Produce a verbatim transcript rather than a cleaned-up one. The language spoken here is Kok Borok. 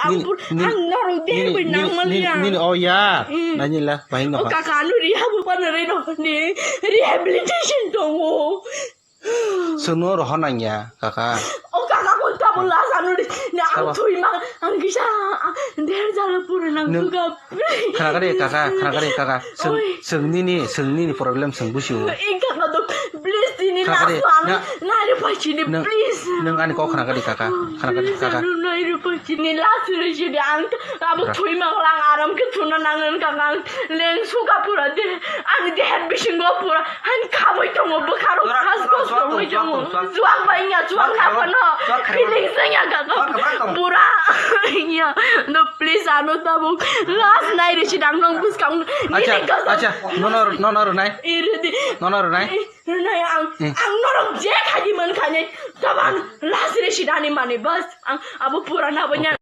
Ang pur-, ang norok dehai bai nang maliya. Nini, nini, oh ya. Mm. Nani la, bahing no. O kaka, ano rehab pa na rin no ni rehabilitation tongo. Sengno rohor nangya, kaka. O kaka, kon tabuk last ano ri, na ang thui ma, ang kisa, ah, der jala pura nang suka. Khna kari kaka, khna kari kaka. Seng, seng nini, seng nini problem seng busi o. Ing kaka do, please tini last lang. Nai ri pachini, please. Nang ani kok khna kari kaka, khna kari kaka. Nai ri pachini last ri sini ang abo thui ma lang aram ke thuna nang kaka. Leng suka pura de, ang de head bisingo pura. Ang khabui tongo, bwkharok khas khos tongwi tongo. Chuak bai wngya, chuak naphano. Feelings wngya kaka. Pura wngya. No, please, ano tabuk. Last night ri sidang nong bwskang. Acha, acha. Nono, nono rwnai. Iridi. Nono rwnai. Rwnai ang, ang norok je khaidi man khani. Taban last ri sidani mani bas. Ang abo pura na banya.